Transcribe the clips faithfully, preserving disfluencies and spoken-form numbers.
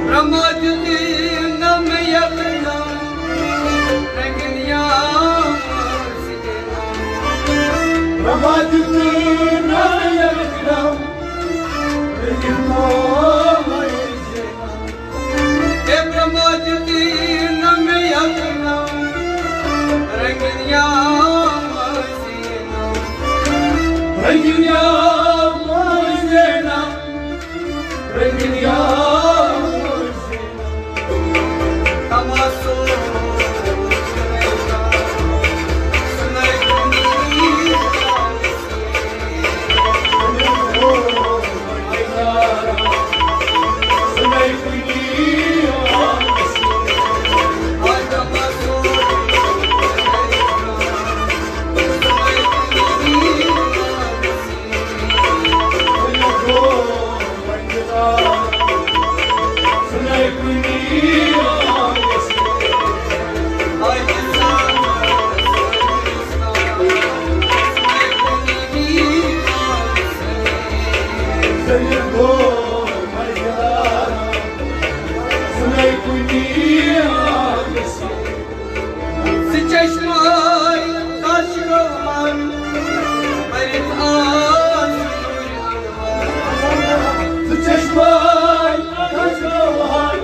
برہما دیُت نہٕ مےٚ یقینم، رنگین یام۔ برہما دیُت نہٕ مےٚ یقینم، رنگین یام۔ اے برہما دیُت نہٕ مےٚ یقینم، رنگین یام۔ رنگین یام۔ سُہ چشمہٕ کس گوہر بٔرِتھ آس نوٗرِ انوار۔ سُہ چشمہٕ کس گوہر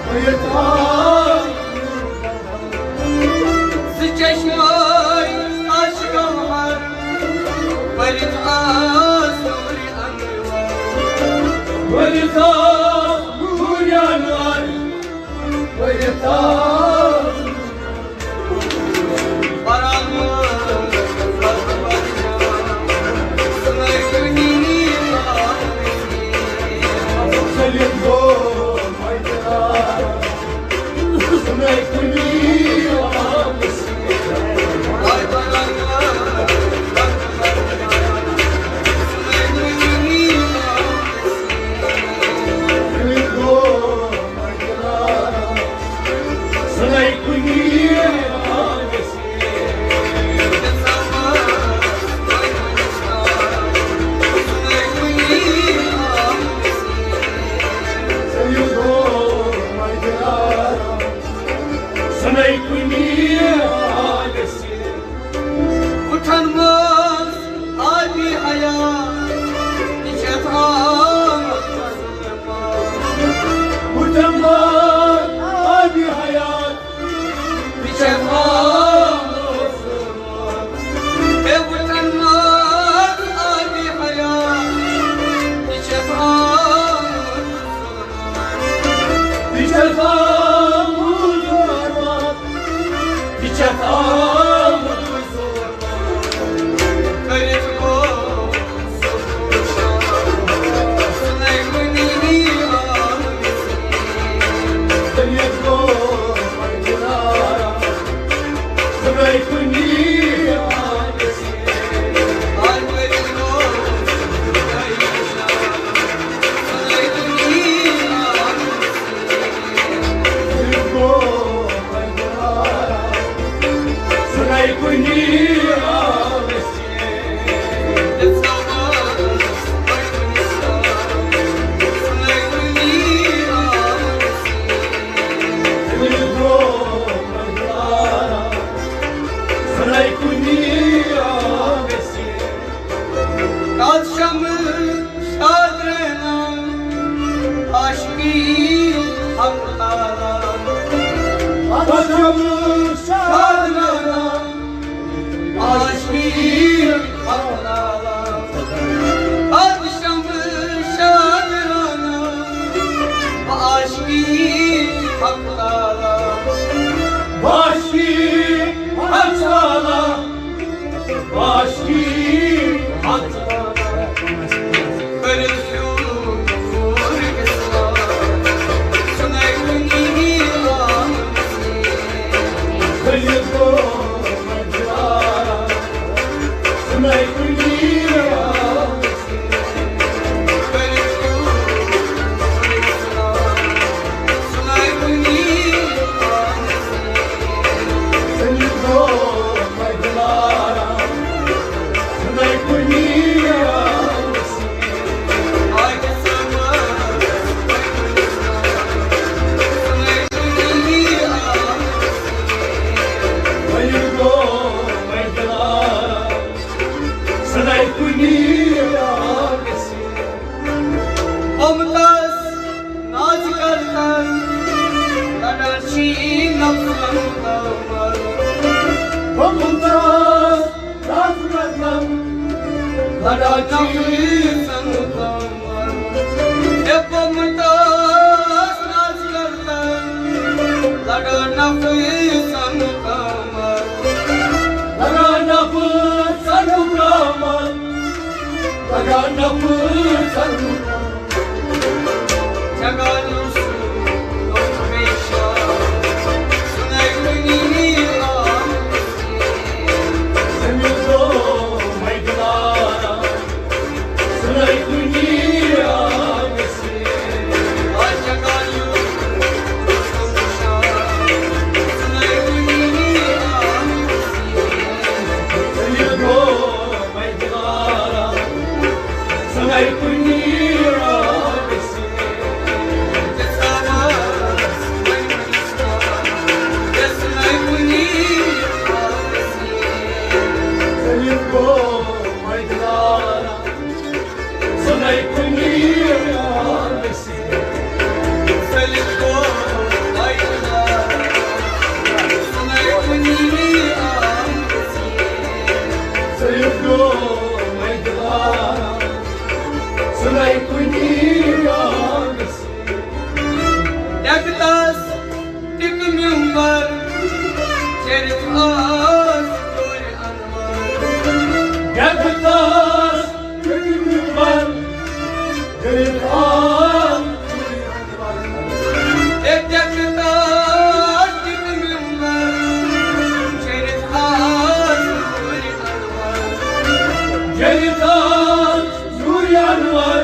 بٔرِتھ آس۔ سُہ چشمہٕ کس گوہر بٔرِتھ آس نوٗرِ انوار۔ بٔرِتھ آس نوٗرِ انوار۔ وُٹھن منٛز آبِ حیات، یہِ چھِ اَتھ آمُت۔ وُٹھن منٛز آبِ حیات، یہِ چھِ اَتھ آمُت۔ اے وُٹھن منٛز آبِ حیات، یہِ چھِ اَتھ آمُت۔ یہِ چھِ اَتھ آمُت۔ یہِ چھِ اَتھ آمُت۔ شادرانہ عاشقی حق تعالیٰ۔ شادرانہ عاشقی حق تعالیٰ۔ شادرانہ نفیسن کمر، اے پمتاس ناز کردن، لگا نفیسن کمر، لگا نفیسن کمر، لگا نفیسن کمر۔ جگہ لوس لوک ہمیشہ سنائی کنی آ ڈیکہٕ تاس ٹِکہٕ مِمبر، چٔرِتھ آس نوٗرِ انور۔ ڈیکہٕ تاس ٹِکہٕ مِمبر، چٔرِتھ آس نوٗرِ انور۔ اے ڈیکہٕ تاس ٹِکہٕ مِمبر، چٔرِتھ آس نوٗرِ انور۔ چٔرِتھ آس نوٗرِ انور۔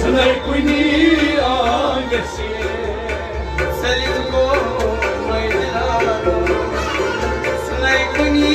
سُلے کُنی آنگسی، سلید گو مٲدان۔ سُلے کُنی